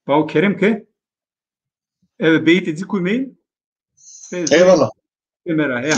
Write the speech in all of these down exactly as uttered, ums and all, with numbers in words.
Bawo Kerim ke, eve beytê ci kumey. Eyvallah. Emera, ya.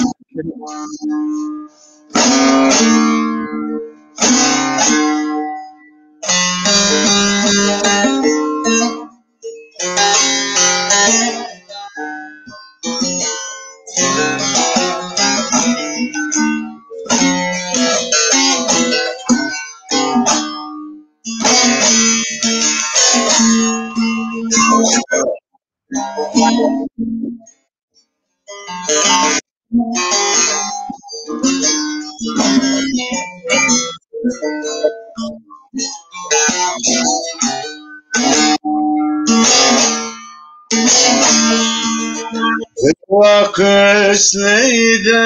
Waqis neyde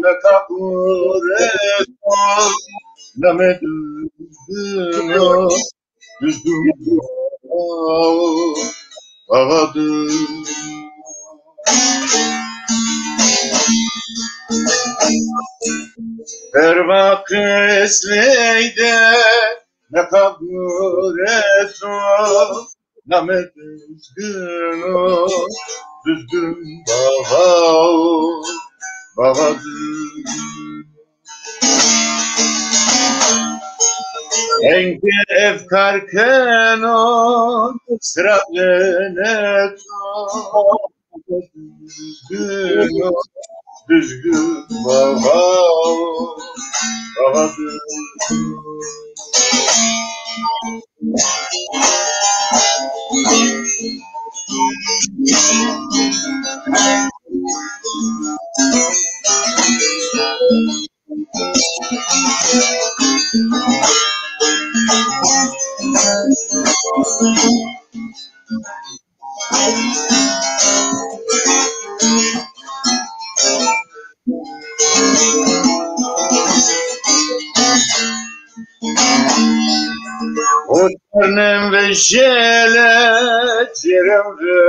mekabure, name düzgün o, düzgün o, ağa düzgün. Verva qesleyde ne kabul eto, name düzgün o, düzgün baba o, baba düzgün. Enke efkar keno sıra veneto, düzgün o, düzgün baba o, baba düzgün. Otarnem ve jele cerem ve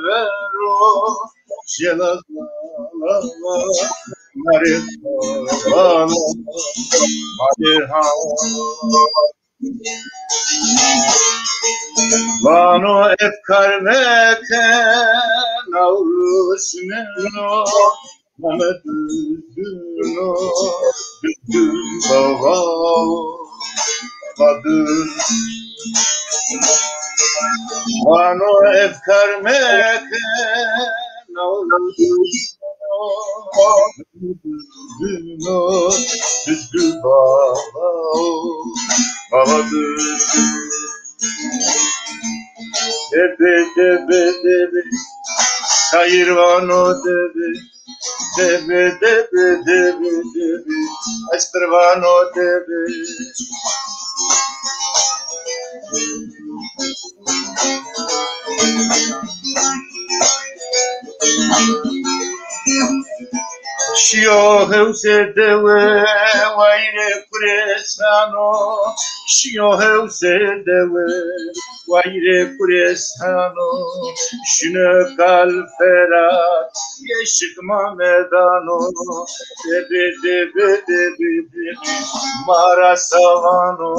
vero, jela zala, mare zala, mare ha. Vano efkar meke, Nawrus neno, Mehmet düzgün o, düzgün baba o, baba düzgün. Vano efkar meke, Nawrus neno, Mehmet düzgün o, düzgün baba o, baba düzgün. Debe, debe, debe, şair vano debe. Debe, debe, debe, debe, esqir vano debe. Şiyo hewse dewe, wayirê kuresano. Şiyo hewse dewe, wayirê kuresano. Şino kal Ferat, yeşik ma medano. Debe, debe, debe, debe, mara savano.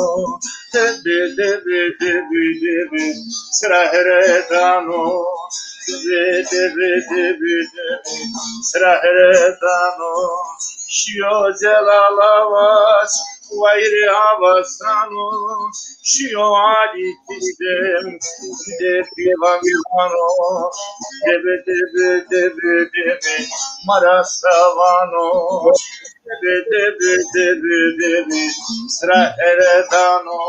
Debe, debe, debe, debe, sira here dano. Debe, debe, debe, debe, sira here dano. Şiyo Celal Avas, wayirê Avasano. Şiyo Ali Tîdem, de pîvan vano. Debe, debe, debe, debe, mara savano. Debe, debe, debe, debe, sira here dano.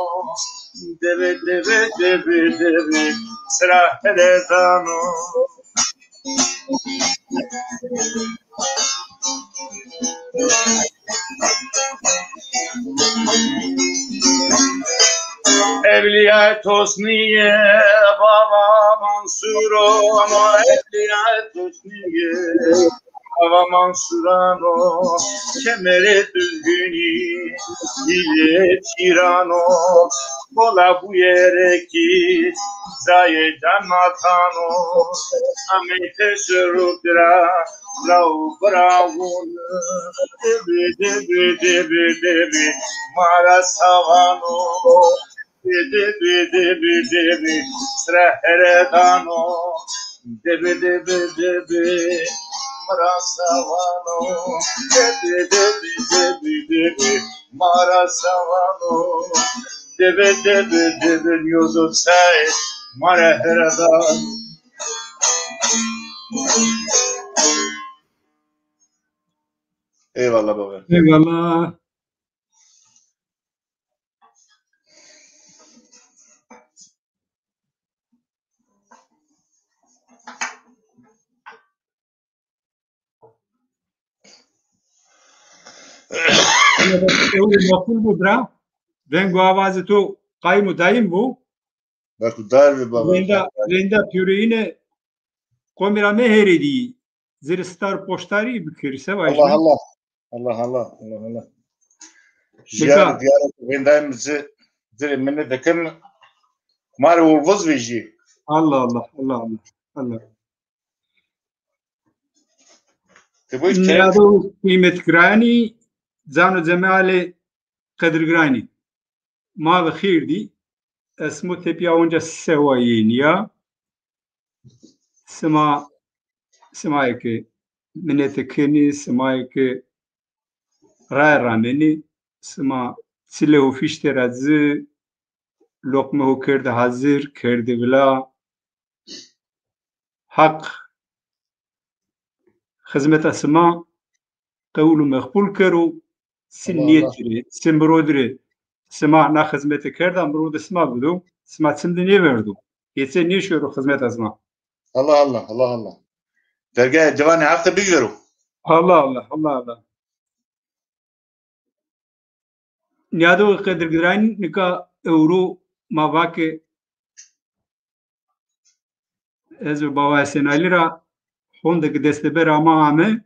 Debe, debe, debe, debe, sira here dano. Evlîya Tosnîye, bava Mansuro, Evlîya Tosnîye, bava Mansurano, kemerê düzgünî, îlê çîrano, kola buyereki, zayê can matano, amey teşerruf ra, raw bravun, dibi, dibi, dibi, dibi, mara savano. Dibi, dibi, dibi, sira here dano. Dibi, dibi, dibi, mira se vano. Dibi, dibi, dibi, dibi, mira se vano. Dibi, dibi, dibi, nîyozo sey, ma rê here dano. Eyvallah baba. Eyvallah. Ewro maqul bu bira. Veng û avazê to qayim û dayim bu. Berxudar bê baba. Rênda, rênda pîyorîne qomî ra meherêdî. Zirê star poştarî bikirî, se vajî. Allah Allah. Allah Allah. Allah Allah. Nika. Jiyar, diyar, rêndayê mi ci, ci rê minnet dikim. Ma rê olvoz vejî. Allah Allah. Allah Allah. Allah. Ti bu kerem. Nîyado qîmetgiranî, cano cemalê qedirgiranî. Ma bi xêr dî. Ez simo tepîya onca sewa yenîya. Sima, simayê ke minete kenî, simayê ke raye ramenî, sima çile û fîşte ra ci, loqme ho kerde hazir, kerde vila. Haq xizmeta sima qewul û meqbul kero. Si nîyetî rê, si mirodî rê sima na xizmete kerda, mirodê sima bido, sima çim de nêverdo. Geçe nêşoro xizmeta sima. Allah Allah, Allah Allah. Dergehê ciwanê Haq de bigêro. Allah Allah, Allah Allah. Nîyado qedirgiranî, nika ewro ma va ke ez û Bava Hesen Alî ra honde ke desteber ama ame,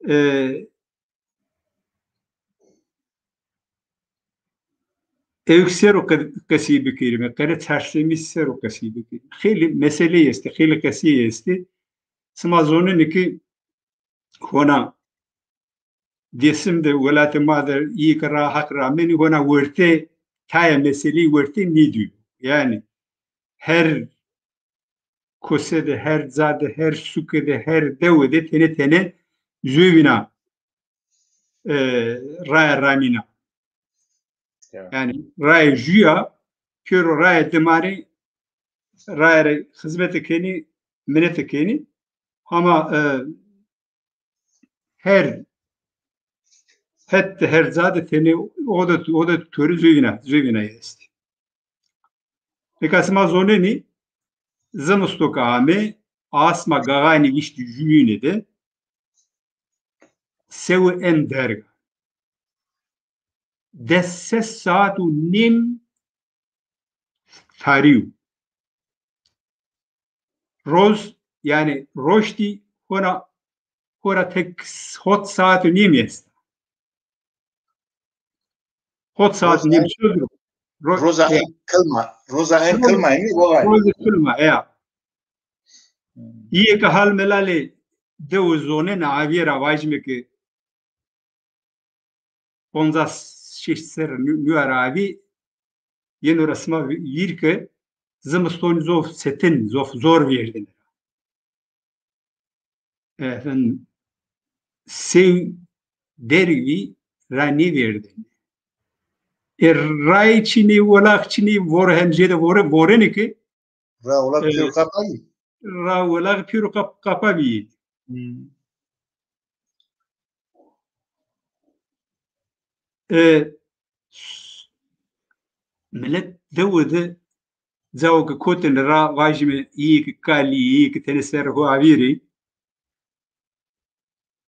e, ewk ser o qe-, qesî bikerîme, qere çarşemî ser o qesî bikerîme. Xeylê meseleyî estê, xeylê qesîyê estê. Sima zonenê ke hona Dêsim de, welatê ma de, îyê ke ra Haq ramenî, hona wertê tayê meseleyî wertê nêdîyo. Yanî her kose de, her ca de, her suke de, her dewe de tenê tenê zovîna, e, raye ramîna. Ya. Yanî raye jû ya, pêro raye dimarî, raye rê xizmete kenî, minete kenî. Hama, e, her het de, her ca de tenê o de, o de torî zovîna, zovîna estî. Nika sima zonenî, zimisto ke ame, asma gaxanî vîştî jûyîne de, sewe en derg a. Des ses saat û nêm tarî yo. Roz, yanî roştî hona, hora tek hot saat û nîm esta. Hot saat û nîm şudur. Ro-, roza en kilma, roza en kilma, yanî, roza kilma, ya. Hmm. Îyê ke hal melalê dewe zonenê, avîye ra vajîme ke poncas şeşt serre nû-, nûya ra avî, yeno ra sima vî-, vîr ke zimistonî zof çetin, zof zor vêrdêne. Efendim, sey derg vî ra nêvêrdêne. E, ray çinî, welax çinî, vore hem jêde vore, vorenê ke Ra welax, e, pêro qapa bî. Ra welax pêro qap-, qapa bî. Hmm. E, milet dewe de cawo ke kotêne ra, vajîme, îyê ke kalî, îyê ke tenê serrê ho avîrê.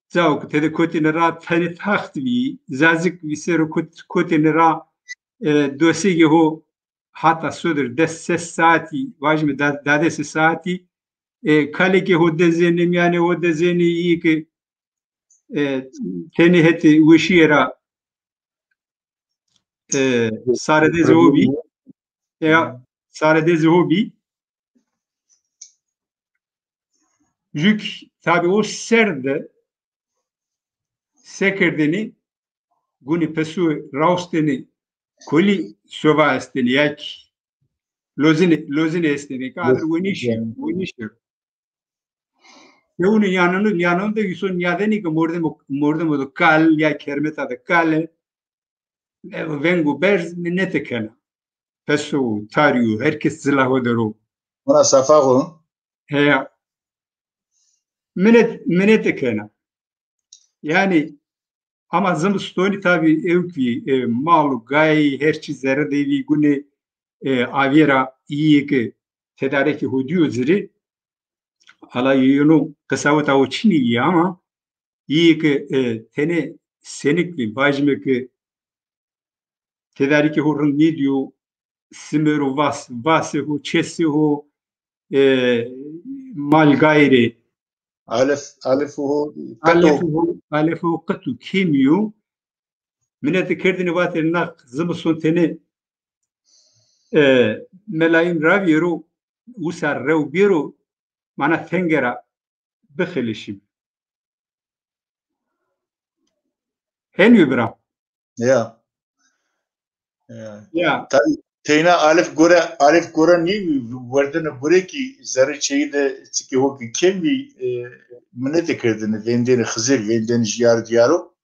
Cawo ke tede kotêne ra tenê taxt vî, zazik vî ser o kot-, kotêne ra, e, dosekê ho hata sodir des ses saatî, vajîme da-, dadesê saatî, e, kalekê ho dezenê, mîyanê ho dezenê, îyê ke, e, tenê hetê weşîye ra, e, saredezê ho bî, ya, saredezê ho bî. Jûk tabî o ser de sekerdêne, gunê pesuwe rawstêne, Kulî soba estêne, ya kî lozinê, lozinê estêne. Kadir wenîşî, wenîşî. Sewunê nîyanûn, nîyanûn de îson nîyadenî ke mordemo, mordemo de kal ya kermeta de kal e, e, veng û berz minete kena. Peso, tarî yo, her kes zila ho der o. Ona safa xo. Heya. Minet, minete kena. Yanî, ama zimistonî tabî ewk vî, e, mal û gay, her çî zere de vî gunê, e, avîye ra îyê ke tedarekê ho dîyo ci rê. Ala yeno qisaweta ho çinî yî ama îyê ke, e, tenê senik vî, vajîme ke tedarîkê ho rind nêdîyo, simero, vas, vasê ho, çesê ho, e, mal gay rê. Alef, alef ho, qet o. Alef ho, alef ho qet û kêmî yo. Minete kerdêne vatêne na zimiston tenê, e, melayîn ravîyero, usa rew bêro, mana fenge ra bixelişîme. Henî yo bira. Ya. Ya. Ya. Tabî teyna alif gore, alif gore nî werdene gore kî zerrê çêyî de çikê ho kî kêm bî, e, minete kerdene, vendene Xizir, vendene jîyar dîyaro.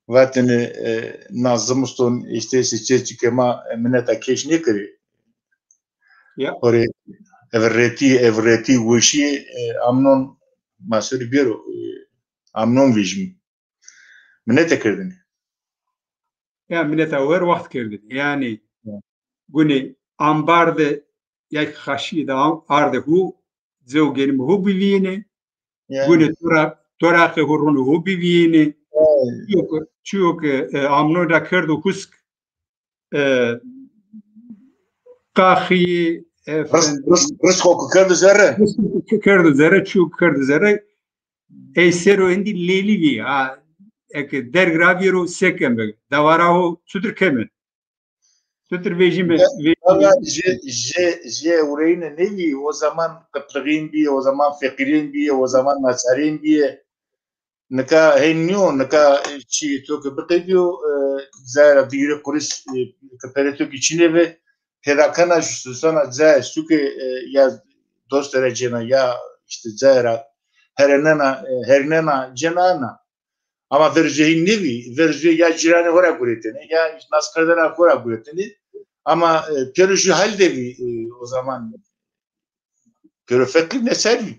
Vatene, e, na zimiston îşte se çê çikê ma, e, mineta kêş nêkerê. Ya. Orê ev retî, ev retî weşî, e, amnon ma ser o bêro, e, amnon vejîme. Minete kerdene. Ya mineta ho her waxt kerdene. Yanî, ya, gunê ambar de ya kî xaşîye de am-, arde ho, cew genîme ho bivîyêne. Ya. Gunê tora-, toraqê ho ronê ho bivîyêne. Ya. Çîyo ke, çîyo ke, e, amnon ra kerdo husk, e, qaxî, e, ris-, efendim, ris-, risqo ke kerdo zere. Risqo ke kerdo zere, çîyo ke kerdo zere. Ey sero endî lêlî vî. Ha, eke derg ravîyero se keme? Dewara ho çutir keme? Çutir vejîme, ya, vejîme? Valla jê, jê, jê ewreyîne nêvî, o zaman qitlixîn bîye, o zaman feqîrîn bîye, o zaman naçarîn bîye. Nika hên nîyo, nika çî to ke biqedîyo, e, cayê ra digîrê qurîş, e, ke perê to kî çinê ve, pêda kena ju susana cayê suke, e, ya doste ra cêna, ya îşte cayê ra herenena, e, herinena cêna ana. Ama verê jû hîn nêvî, verê jû ya cîranê ho ra guretêne, ya naskerdena ho ra guretêne. Ama, e, pêro jû hal de vî, e, o zaman pêro feqîr neçar vî.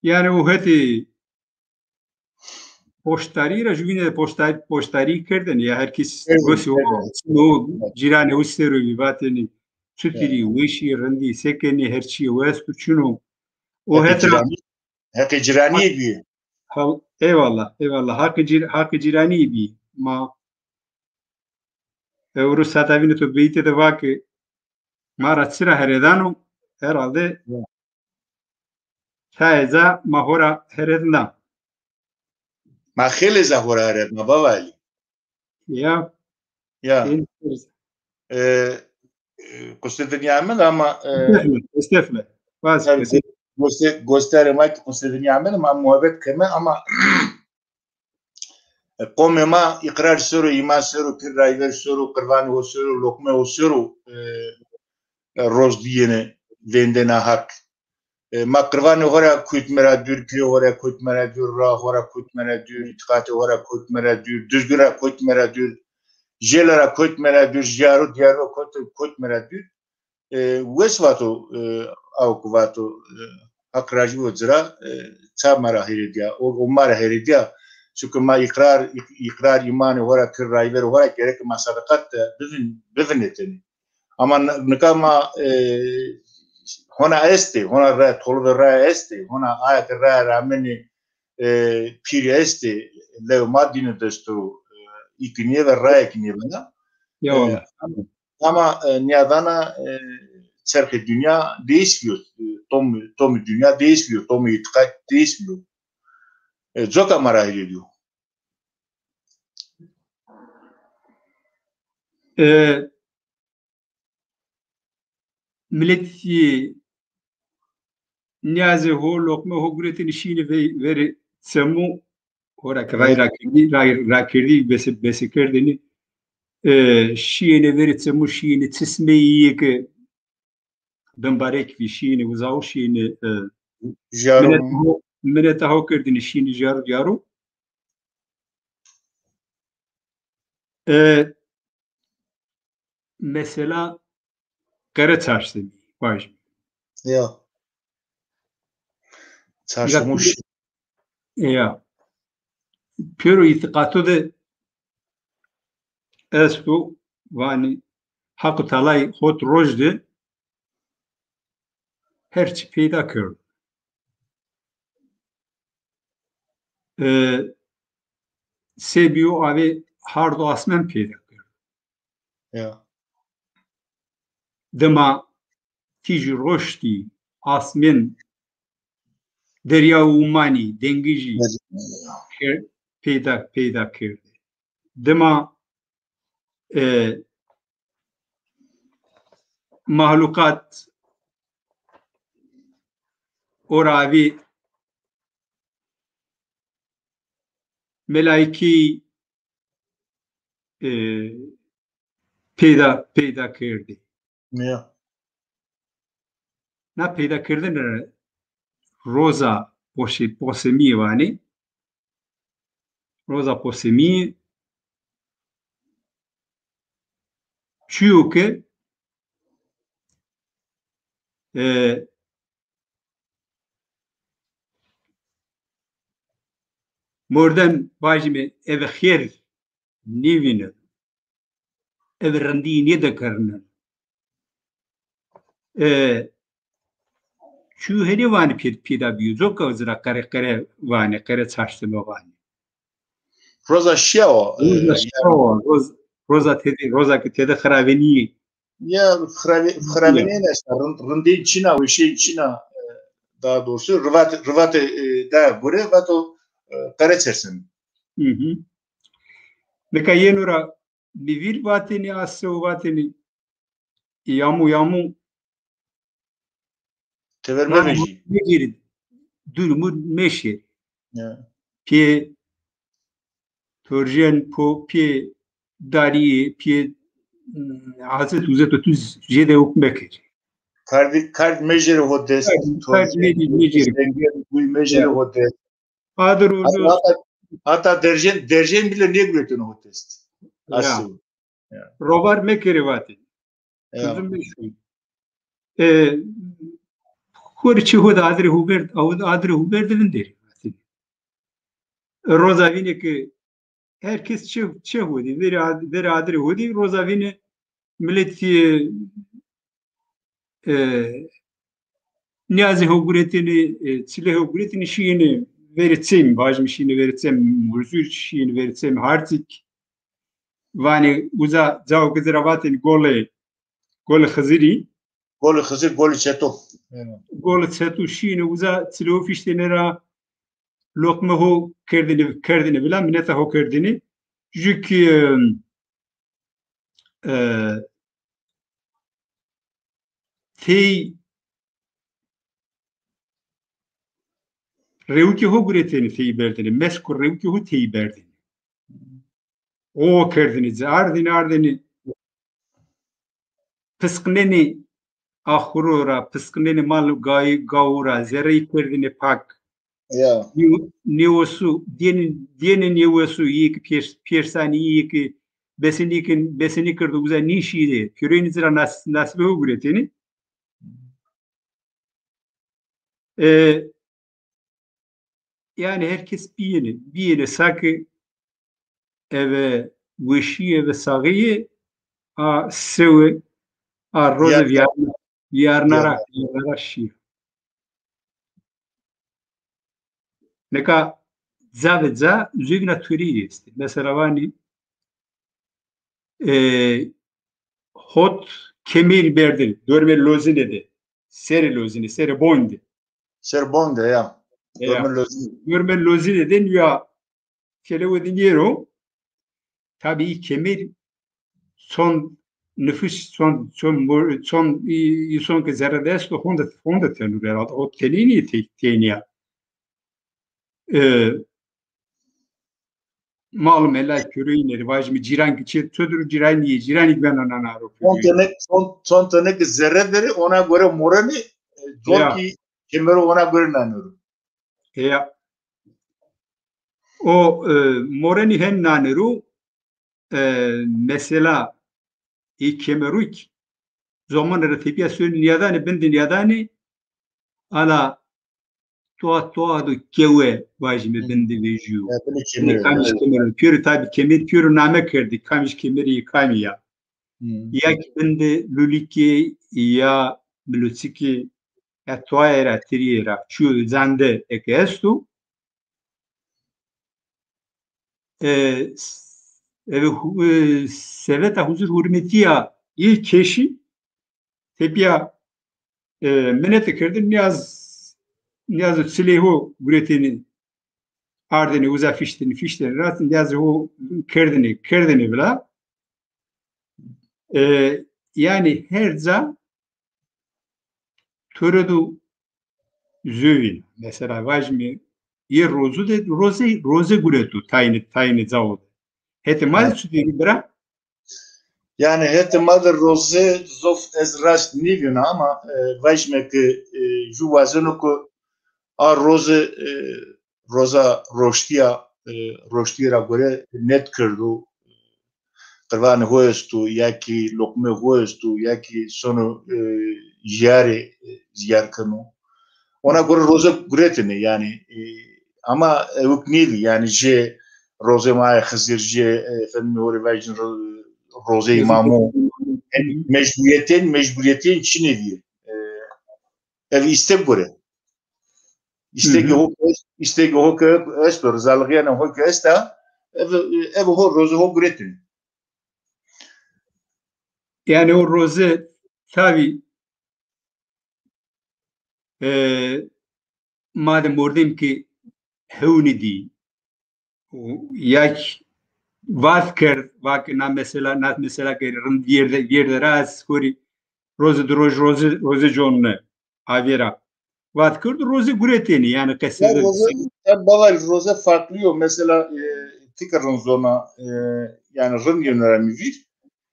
Yanî o hetê poştarî ra jûbîne de poştar-, poştarî kerdêne ya her kes, evet, gosê ho, evet, o cîranê ho ser o vî vatêne, çutirî, evet, weşî, rindî, se kenê, her çîyê ho esto, çin o. O het ra Heqê ciranî-, heqê ciranîye bîye. Ha, eyvallah, eyvallah. Haqê cîr-, haqê ciranîye bîye. Ma ewro sata vînê to beyîte de va ke ma ra çi ra heredano, herhalde ya, tayê ca ma ho ra heredna. Ma xeylê ca ho ra heredna, Bava Elî. Ya. Ya. E, e, qusê dinya min ama, e, estağfurullah, estağfurullah. Vaz, tabii, estağfurullah. Goste-, gosterê ma kî qusê dinya min, ma muhabbet keme ama, e, qomê ma îqrar ser o, îman ser o, pîr rayver ser o, qirvanê ho ser o, loqmê ho ser o, e, e, roz dîyêne vendena Haq. E, ma qirvanê ho ra kotme ra dûr, pîrê ho ra kotme ra dûr, raa ho ra kotme ra dûr, îtîqatê ho ra kotme ra dûr, Duzgin ra kotme ra dûr, Jêle ra kotme ra dûr, jîyaro dîyaro kot-, kotme ra dûr. E, wes vato, e, aw ke vato, e, Haq rajî bo ci ra, e, ça ma ra hêredîya, o, o ma ra hêredîya. Çunke ma îqrar, îq-, îqrar îmanê ho ra kir, rayverê ho ra gereke ma sedeqat de bivin-, bivinetêne. Ama n-, nika ma, e, hona estê, hona ra, tolibê raya estê, hona aya ke raya ra amenê, e, pîrî estê, lewê ma dîne dest o, e, î kî nêve, raya kî nêvena. Ya, e, wala. Ama, e, nîyadana, e, çerxê dinya değişmiyor. E, tom-, tomî dinya değişmiyor, tomî îtîqat değişmiyor. E, coka ma ra hêrêdîyo. E, miletî nîyazê ho, loqmê ho guretêne şîyêne ve-, verê çemû, ho ra ke ray rakerdî, ray rakerdî, bese, bese kerdêne. E, şîyêne verê çemû, şîyêne çismeyî yê ke bimbarek vî, şîyêne uza û şîyêne, e, mineta ho, mineta ho kerdêne, şîyêne jaro jaro. E, mesela qere çarşemî vajî. Ya. Çarşemû şî. Ya. Pêro îtîqato de esto, vanî Haq û Tealay hot roj de her çî peyda kerdo. E, se bîyo, avê hard û asmen peyda kerdo. Ya. Dima tîj û roştî, asmên, derya û umanî, dengijî peyda, peyda kerdê. Dima, e, mahluqat ora avî, melaîkî, e, peyda, peyda kerdî. Ya. Na peyda kerdene roza poşê, posemîye vanî. Roza posemîye çîyo ke, e, mordem, vajîme, eve xêr nêvîneno. Eve rindîyî nêdekerîneno. E, çîyo henê vanî pê-, peyda bîyo. Coka ci ra qere, qere vanî, qere çarşeme vanî. Roza şîya wa, e, roza şîya wa, roz-, roza tede, roza ke tede xiravenîyê. Ya xirave-, xiravenîyên esta, rind-, rindên çin a, weşên çin a, e, daha doğrusu, rivat-, rivatê, e, de gore, vato, e, qere çarşeme. Hı hı. Nika yeno ra mi vîr vatêne, a sew vatêne, yamû, yamû. Tever mevejî. Mecêrî, dûr mûr meşêrî. Ya. Pê torjen, po, pê darîyê, pê, hmm, azet uzet o tu jêde ewk mekerî. Kardî, kard mejêrî ho dest. Kard, kard mejêrî, mejêrî. Dengê guy mejêrî ho dest. Adir û hata, hata derjen, derjen bile nêguretêne ho dest. Ya. Asıl. Ya. Rovar mekerê vatê. Ya. Çözüm meşû. E, xo rê çê ho de adirê ho verd, aw-, adirê ho verd de vinderê vatê. Roza vînê ke her kes çê, çê ho de, verê ad-, verê adirê ho de, roza vînê milet, e, e, nîyazê ho guretêne, e, çilê ho guretêne, şîyêne verê çem, vajîme şîyêne verê çem Murzur, şîyêne verê çem Hartik. Vanê uza cao ke ci ra vatêne Golê, Golê Xizirî. Golê Xizir, Golê Çeto. Golê Çeto, şîyêne uza çilê ho fîştêne ra, loqme ho kerdêne, kerdêne vila, mineta ho kerdêne. Jû kî, e, tey rewikê ho guretêne, tey berdêne. Mesk û rewikê ho tey berdêne. O kerdêne ci, ardêne, ardêne. Pisqnenê axuro ra, pisqnenê mal û gay-, gawo ra, zereyî kerdêne pak. Ya. Nê-, nêwesu, dêne, dêne nêwesu, yê ke pêrs-, pêrsanî, yê ke besenî ke, besenî kerdo, uza nêşîyê, pêroyîne ci ra nas-, nasibê ho guretêne. E, yanî her kes bîyêne, bîyêne sa ke eve weşîye, eve saxîye, a sewe, a roze vîyarna, vîyarna ra, vîyarna ra şîye. Nika ca ve ca zûvîna torî estê. Mesela vanî, e, hot kemerî berdêne, dormê lozine de, serê lozine, serê boyn de. Serê boyn de, ya. Ya. Dormê lozine. Dormê lozine de nîya têlewe de nêro. Tabî î kemer çond nifus, çond, çond mor-, çond î-, îson ke zere de esto, honde, honde tenû herhalde. O tenê nîyê, te-, tenî ya. E, Mal mela kürüyü neri, vajmi cîran ki çê tödür cîran ye, cîran ki bena nana ro kürüyü. Çon tane, çon, çon tane ki zerre deri, ona göre moreni, e, zor ki kemeri ona göre nanuru. Ya. O, e, moreni hen nanuru, e, mesela, e, kemeruk, zaman re tepya sönü niyadani, bindi niyadani, ala toa toa do kewe vajime bindi vejiyo. Ya, bindi kemeri. Kamiş kemeri. Piyori tabi kemer, piyori name kerdi. Kamiş kemeri kami ya. Ya ki bindi luliki ya miluçiki ya toa era, tiri era, çiyo zande eke estu. E, s-, eve hu-, e, seveta huzur hurmetiya yi keşi tepya, e, minete kerdin, niyaz, niyaz çilê ho guretini ardini uza fiştini, fiştini rast niyaz ho kerdini, kerdini vila. E, yani her ca Tore do zövîn. Mesela vajmi yê rozu de roze, roze guretu tayni, tayni cawo de. Hetê ma de çu dîrî bira? Yani hetê ma de roze zof ez raşt nîvîna ama, e, vajme ke, e, ju wazeno ke a roze, e, roza roştîya, e, roştîye ra gore net kerdo. Qirvanê ho esto, ya ki loqmê ho esto, ya ki sono, e, jiyarê, e, ziyar keno. Ona gore roze guretine, yani, e, ama ewk nêdi, yani, jê rozê ma Xizir, jê, e, efendim, orê vajin ro-, rozê Mamo. Yani, mecburiyetên, mecburiyetên çinê diye. E, ev istek gore. Îstegê ho ke est-, îstegê ho ke esto, rizalixîyanê ho ke esta, ev, ev ho roze ho guretîn. Yani o roze tabi, e, madem mordem ki hewnî dî, ya ki vat kerd, va ke na mesela, na mesela ke rind vîyerde, vîyerde ra ez xorî roze di roj, roze, roze conine. Avêra. Vat kerd, roze guretênî, yani qesede. Ya roze, ya balay roze farklı yo. Mesela, e, tika rind zona, e, yani rind yönü ra mi vîr.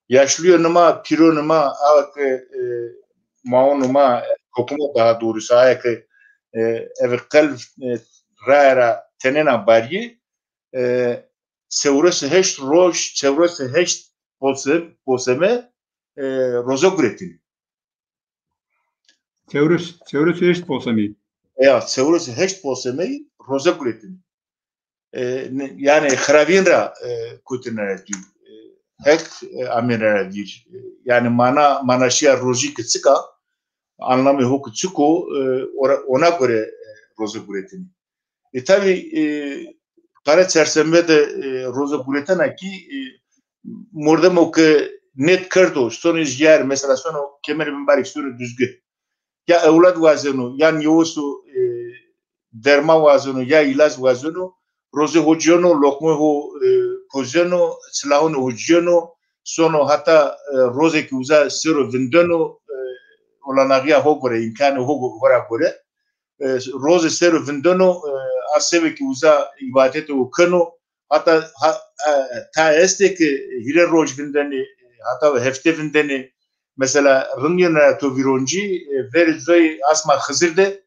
Yaşlîyonê ma, pîronê ma, awa ke, e, maonê ma, kokuma daha doğrusu, aya ke, e, eve qelb, e, raya ra tenêna barîyê, e, çewres û heşt roj, çewres û heşt pose-, poseme, e, roze guretînî. Çewres, çewres û heşt posemî. Ya, çewres û heşt posemî roze guretîn. E, ne, yani xiravîn ra, e, kotine ra dûr. E, Heq, e, amêne ra dûr. E, yani mana, manaşîya rojî ki çik a, anlamê ho ki çik o, e, ora, ona gore, e, roze guretîn. E, tabi, e, qere çarşembe de, e, roze guretena ki, e, mordemo ke net kerdo, sonê jiyar, mesela sono kemerê mimbarek, sono Duzgi. Ya ewlad wazeno, ya nêweso, e, derman wazeno, ya îlac wazeno, roze ho cêno, loqmê ho, e, kozeno, silahonê ho cêno, sono hata, e, rozê ki uza sero vindeno, e, olanaxîya ho gore, îmkanê ho go-, ho ra gore. E, roze sero vindeno, e, a sebe ki uza îbadetê ho keno, hata ha-, e, ta estê ke hîrê roj vindenê, hata hefte vindenê. Mesela rind yena to vîroncî, e, verê coyê asma Xizir de,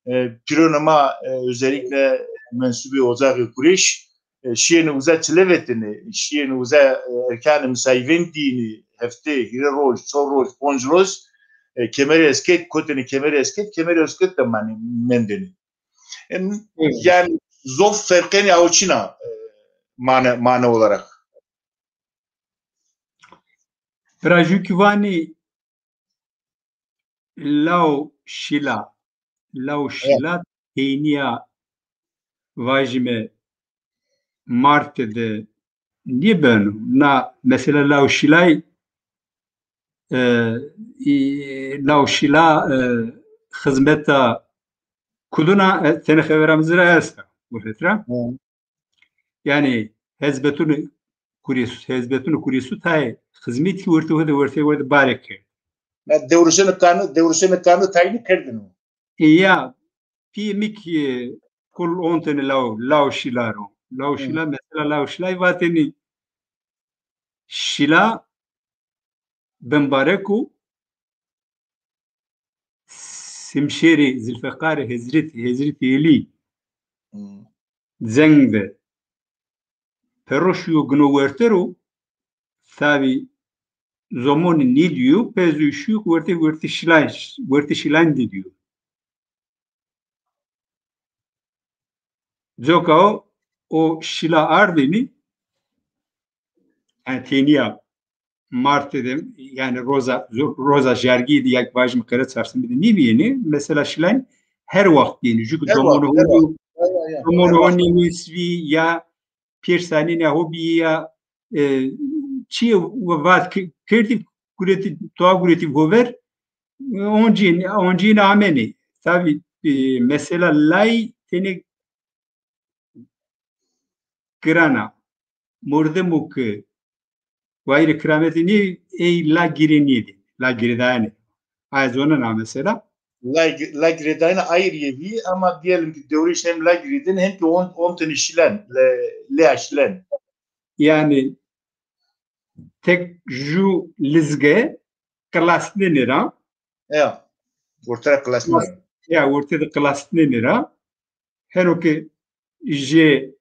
e, pîronê ma, e, özellikle mensubê Ocaxê Kureyş, e, şîyêne uza çile vetêne, şîyêne uza, e, erkanê misayîvên dîyêne, hefte, hîrê roj, çor roj, ponc roj, e, kemerê esket, kotêne kemerê esket, kemerê esket de manê, mendêne. Em, evet. Yani zof ferqênê aw çin a, e, mane, mane olarak. Bira ju ki vanî law şîla, law şîla peynîya vajîme Marte de nêbeno. Na mesela law şîlay, e, î, law şîla, e, xizmeta kuduna, e, tenê xevera mi zira esta. Guret ra. Hı. Yani hezbetûnê Kurêsû, hezbetûnê Kurêsû tayê xizmetî wertê ho de, wertê ho de bare kerd. Na dewrişênê kanû, dewrişênê kanû tayînî kerdino. E, ya, pîyê mi kî, e, kul ontene law, law şîla ro. Law Şila, mesela Law Şilay vatênî Şila bimbarek o, simşêrê Zilfeqarê Hezretî, Hezretî Elî ceng de pero şiyo gino werte ro, tabî zomonî nêdîyo, pezû şiyo wertê, wertê Şilan, wertê Şilan de dîyo. Coka o, o Şila ardênî, yanî tênîya Martê de, yanî roza, roza jergî de, ya ki vajîme qere çarşembe de nêbîyêne. Mesela Şilan her waxt bîyêne. Jû ki domonê ho, domonê ho nêwes vî ya pêr sanînê ho bî ya, e, çîyê vat ke-, kerdî, guretî, toa guretî ho ver, oncî, oncî amenê. Tabî, e, mesela lay tenê giran a. Mordemo ke wayîrê kirametî nî, ey la girê nêdê. La girêdayene. Aya zonena mesela. La, la girêdayene ayîr yê bî, ama diyelim ki dewrêş hem la girêdên hem ki on, on tenî Şilan, le, lea Şilan. Yanî tek jû lizge qilasnenê ra. Ya. Orta ra qilasnenê ra. Ya, ortê de qilasnenê ra. Heno ke jê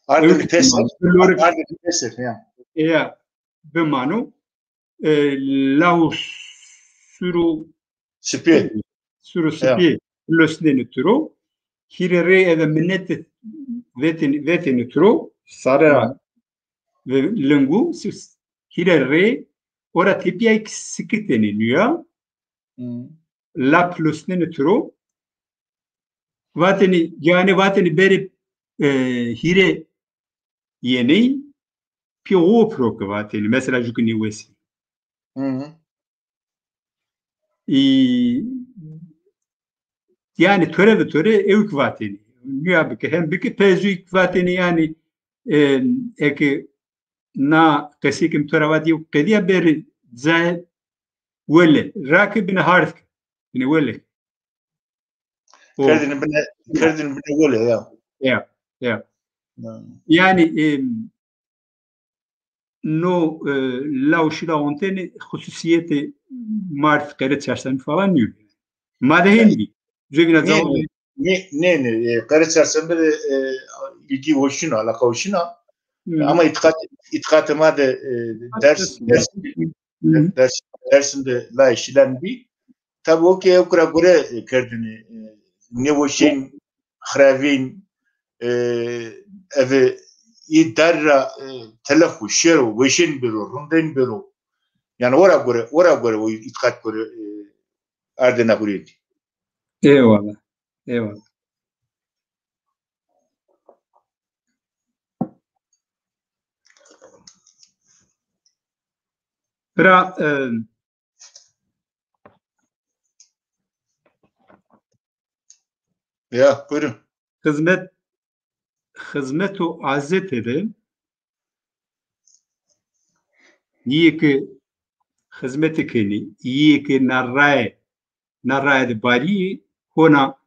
ardê mi pes, ardê mi pes, ya. Ya, bimano. E, law suro sipê. Suro sipê losnenê tiro. Hîrê rê eve minete vetênê, vetênê tiro. Sare ra ve lingu, hîrê rê ora tepîyayî ki sikitênê nîya. La pilosnenê tiro. Vatênê, yanî vatênê berê, e, hîrê yenî, pî o piro ki vatênê. Mesela jû ki nêwesî. Î, yanî tore ve tore ewk vatênê. Nîya bike, hem bike, pezû vatênê yanî, e, eke na qesê ke mi to ra vat yew qedîya, berê cayê wele. Rake bine hard ke. Bine wele. O. Kerdêne bine, kerdêne bine wele ya. Ya, ya. Yanî, e, no, e, law Şila ontene xususîyetê Mart, qere çarşembe falan nîyo. Ma de hên bî. Zovîna cawabê. Nê, nê, nê, e, qere çarşembe de, e, ilgi hoşina, alaka hoşina. Ama îtîqat, îtîqatê ma de, e, ders, ders, ders, Dersim de layê Şilan bî. Tabî o ke ewk ra gore, e, kerdêne, e, nêweşîn, xirevîn, e, eve î dar ra, e, telef û şêro, weşên bêro, rindên bêro. Yanî ora gore, ora gore, o îtîqat gore, e, ardêne hurêdî. Eyvallah. Eyvallah. Bira, e, ya, buyurun. Xizmet, xizmet û azete de yê ke xizmete kenî, yê ke na raye, na raye de barî yê, hona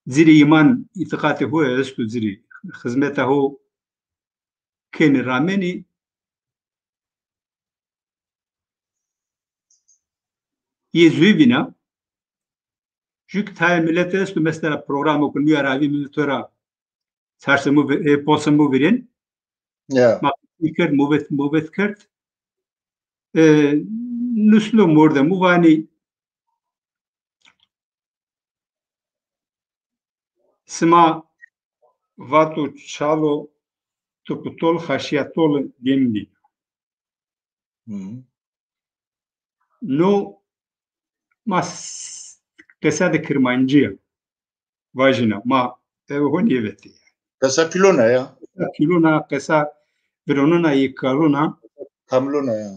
ci rê îman, îtîqatê ho esto, ci rê xizmeta ho kenî, ramenî, yê zû vîna. Jû ki tayê milet esto, mesela programo ke nîya ra vî milet ra çarşembe, e, posemo virên. Ya. Ma kerd, mobet, mobet kerd. E, nuslo mordemo, vanî sima vato çalo, tu putol xaşîya tol demdî. No ma s-, qesa de kirmancî ya. Vajîna, ma eve ho nêvetê. Qesa pîlona ya. Qesa pîlona, qesa vironuna, yê kaluna. Kamiluna ya.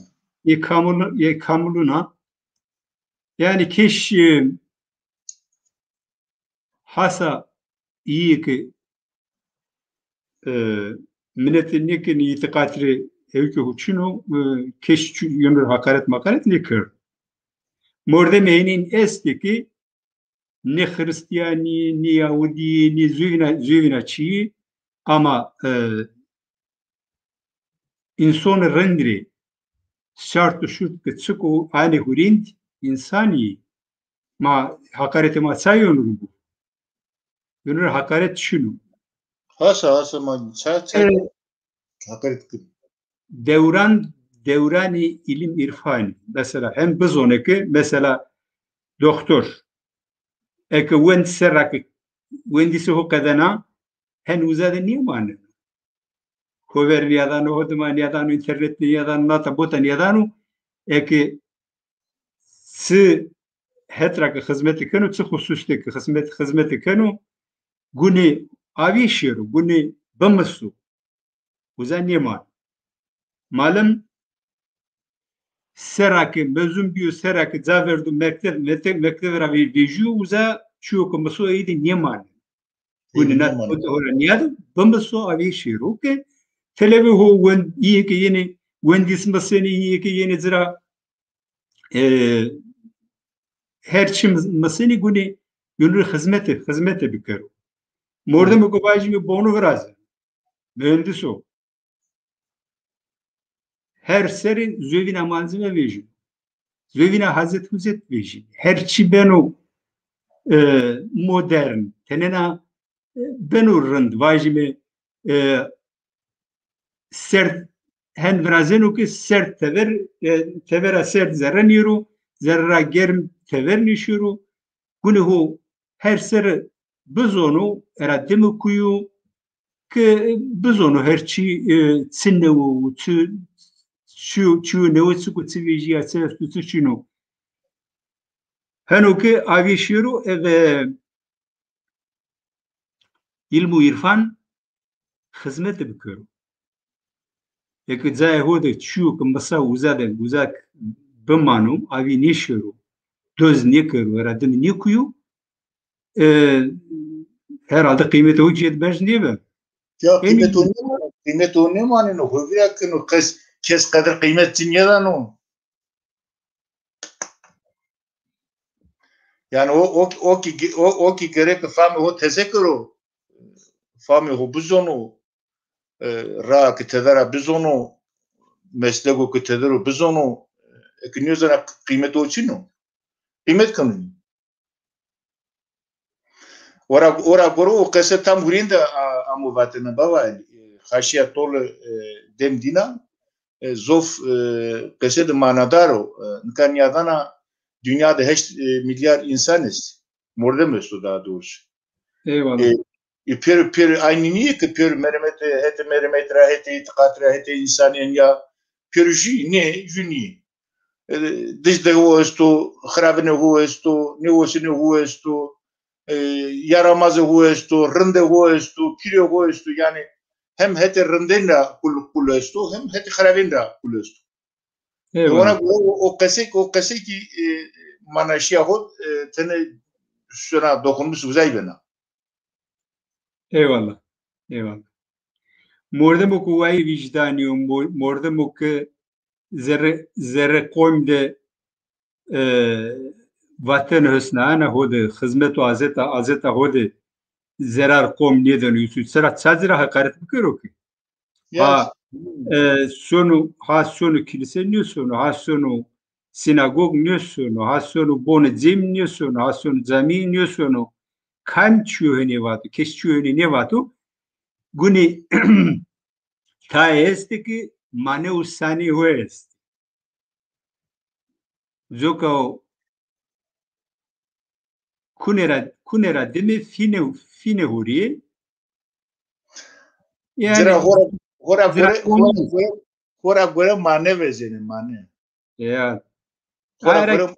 Yê kamil-, yê kamiluna. Yanî keş, e, hasa îyê ke, e, minetê nêkenê, îtîqat rê ewkê ho çin o, e, keş çi-, yeno rê hakaret makaret nêkerd. Mordemê henîn estê ke nê Xirîstîyanî, nê Yahudî, nê zûvîna, zûvîna çîyî, Ama e, însonî rind rê şart û şurt ke çik o, anê hurînd, însanî. Ma heqaretê ma çay yonur bu? Yonur heqaret çin o. Hasa, hasa, ma ça, ça E, heqaret kir. Dewran, dewranê îlim îrfanî. Mesela hem bizone ke, mesela doktor, eke wend serra ke wendîsê ho qedena, hen uza de nêmaneno. Ho ver nîyadano, ho dima nîyadano, înternet nîyadano, nata bota nîyadano. Eke çi het ra ke xizmete keno, çi xusus de ke xizmet, xizmete keno, gunê avî şêro, gunê bimiso. Uza nêman. Malim serra ke mezun bîyo, serra ke ca verdo mekteb, mete-, mektebe ra vê-, vejîyo, uza çîyo ke miso ey de nêmanê. Gunî na kota ho ra nîyado, bimiso, avê şêro ke telebê ho wend-, îyê ke yenê wendîs misenê, îyê ke yenê ci ra, e, her çi mis-, misenê gunê yonurê xizmete, xizmete bikero. Mordemo ke vajîme bono viraze, muhendis o. Her serrî zovîna malzeme vejîno. Zovîna hazet huzet vejîno. Her çi beno, e, modern, tenêna, e, beno rind. Vajîme, e, serd hen virazeno ke serd tever, e, tevera serd zerre nêro, zerre ra germ tever nêşêro. Gunê ho her serre bizono, era dime kuyo, ke bizono her çi, e, çi newe û çi, çi, çîyo newe çik o, çi vejîya, çi esto, çi çin o. Heno ke avê şêro, eve îlm û îrfan xizmete bikero. Eke cayê ho de çîyo ke misa uza de, uza bimano, avî nêşêro, doz nêkero, era dime nêkuyo, e, herhalde qîmetê ho cêd berz nêbeno. Ya, qîmetê ho nêmaneno, qîmetê ho nêmaneno, ho vîra keno, kes, kes qedir qîmet ci nêdano. Yanî o, o, o kî, o, o kî gerek famê ho teze kero, famê ho bizono, e, raa ke tede ra bizono, meslego ke tede ro bizono, eke nêzana qîmetê ho çin o. Qîmet keno. Ora, ora gore o qese tam hurîn de a-, amo vatene bava, e, xaşîya tole, e, dem dîna, e, zof, e, qese de manadar o. E, nika nîyadana dinya de heşt, e, milyar însan est. Mordem esto daha doğrusu. Eyvallah. E, e, pêro, pêro aynî nîyê ke pêro meremete, hetê meremete ra, hetê îtîqat ra, hetê însanîye ya, pêro jû nê, jû nîyê. E, dij de ho esto, xiravine ho esto, nêwosine ho esto, e, yaramaze ho esto, rinde ho esto, pîre ho esto. Yanî hem hetê rindên ra qul, qul esto, hem hetê xiravên ra qul esto. Eyvallah. Ona göre o, o qesey, o qesey kî, e, manaşîya ho, e, tene sona dokunmuş uzay bena. Eyvallah. Eyvallah. Mordemo ke wayî vîcdanî yo, mo-, mordemo ke zerre, zerre qom de, e, vaten husnaana ho de, xizmet û azeta, azeta ho de zerar qom nêdeno, Yusuf. Sera ça ci ra heqaret bikero ki? Ha, e, sono, ha sono kilise nêsono, ha sono sinagog nêsono, ha sono bonê cem nêsono, ha sono camî nêsono. Kam çîyo henê vato, kes çîyo henê nêvato. Gunê tayê estê ki mane û sanê ho est. Coka o kune ra, kune ra dime fîne, fîne hurîye. Yanî, ci ra hora, hora gore, hora gore, hora gore mane vezenê, mane. Ya. Hora gore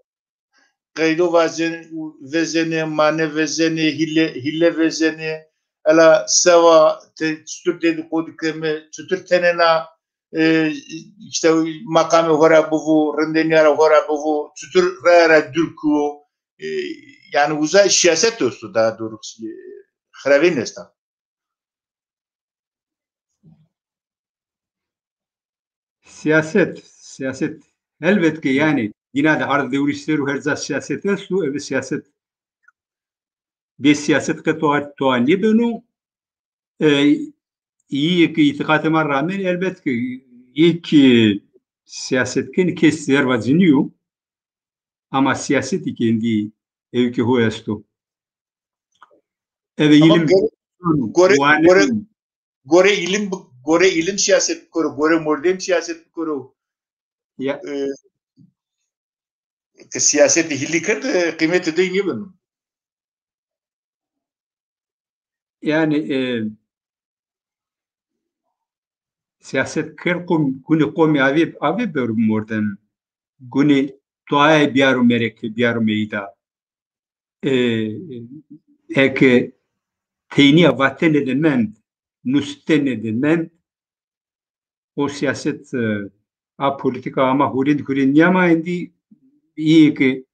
qeydo vezenê, vezenê, mane vezenê, hîle, hîle vezenê. Ela sewa te çitur dedikodu keme, çitur tenêna, e, îşte maqamê ho ra bivo, rindênîya ra ho ra bivo, çitur raya ra dûr kuwo, e, yanî uza siyaset esto daha doğrusu, e, xiravên esta. Siyaset, siyaset. Elbet ke yanî dîna de hard dewrîş ser û her ca siyaset esto, eve siyaset, bê siyaset qe toa, toa nêbeno. E, îyê ke îtîqatê ma ramên, elbet ke yê ke siyaset kenî kes zerva ci nîyo. Ama siyasetî ke êndî ewkê ho esto. Eve Ama îlim gore, gore, wane gore, gore îlim, gore îlim siyaset bikero, gore mordem siyaset bikero. Ya. E, ke siyasetî hîlî kerd, e, qîmetê dey nêbeno. Yanî, e, siyaset kerd qom, gunê qomî avê, avê bero mordem. Gunê toayê biyaro mereke, biyaro meyda. E, eke teynîya vatene de mend, nustene de mend, o siyaset, e, a polîtîka ama hurênd hurênd nîyama, êndî îyê ke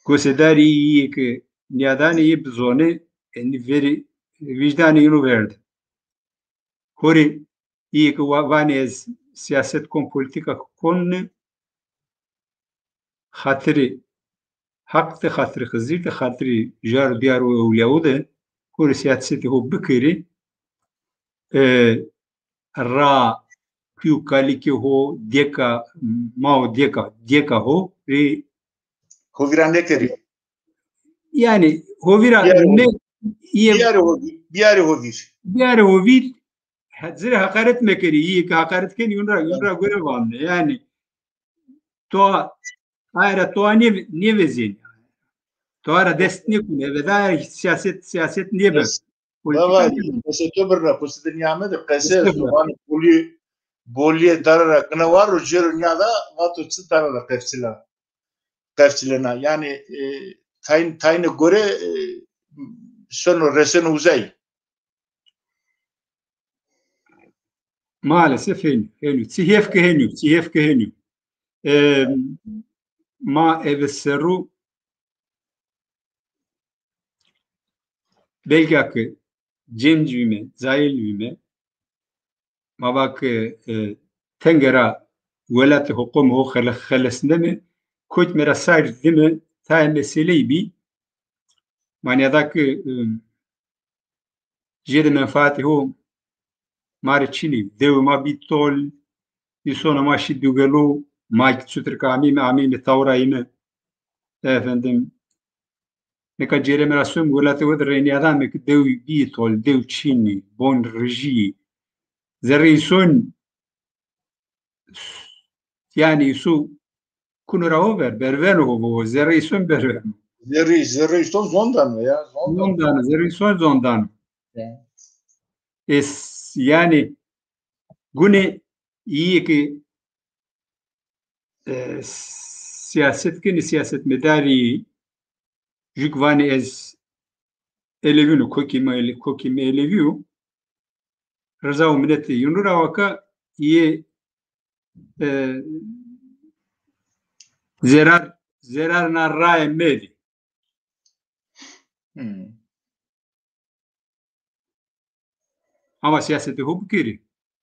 gosedarî, îyê ke nîyadanê, îyê bizonê, êndî verî vîjdanê îno verde. Ho rê îyê ke wa-, vanê ez siyaset kon, polîtîka kon ne, xatirê Heq de, xatirê Xizir de, xatirê jar û diyar û ewlîyawo de, ho rê siyasetê ho bikerê, e, ra pî û kalikê ho, dêka, ma û dêka, dêka ho rê ho vîra nêkerê. Yanî ho vîra ne, biyarê ho vîr, biyarê ho vîr. Biyarê ho vîr, he-, ci rê heqaret mekerê. Îyê ke heqaret kenî, yûn ra, yûn ra gore vano. Yanî to aye ra to nê-, nêvezênî. To ra dest nêkunê. Eve da siyaset, siyaset nêbe. Polîtîka nêbe. Qesê to birra, qusê de nîyame de qesê, ziwanê bolî, bolîye dare ra gina war û cêro nîyada, vato çi dare ra qefçila. Qefçilena. Yanî, e, tayn-, tayne gore, e, sono, reseno uzay. Maalesef hênî, hênî. Çi hêf ke hênî, çi hêf ke hênî. E, ma eve serru belka ke cenc bîme, cayil bîme, ma va ke, e, tenge ra welatê ho, qomê ho xele-, xelesneme, kotîme ra sar dime, tayê meseleyî bî. Ma nîyada ke, e, jêde menfaatê ho ma rê çinî. Dewê ma bî tol, îsonê ma şî dugelo, ma ki çutir ke amîme, amîme tawra îme. Efendim, nika cêreme ra some welatê ho de, rê nîyadame ke dew bî tol, dew çinî, bon rijî. Zerrê îson, yanî îso kuno ra ho ver, berveno ho, ho, zerrê îson berveno. Zerrê, zerrê îson zon dano ya, zon dano. Zon dano, zerrê îson zon dano. Ya. Es, yanî, gunê îyê ke, e, siyaset kenê, siyasetmedarî, jû ke vanê ez Elewî no, kokê mi Ele-, kokê mi Elewî yo. Riza û minetê yûnû ra waka, yê, e, zerar, zerar na raye medê. Hmm. Ama siyasetê ho bikerê.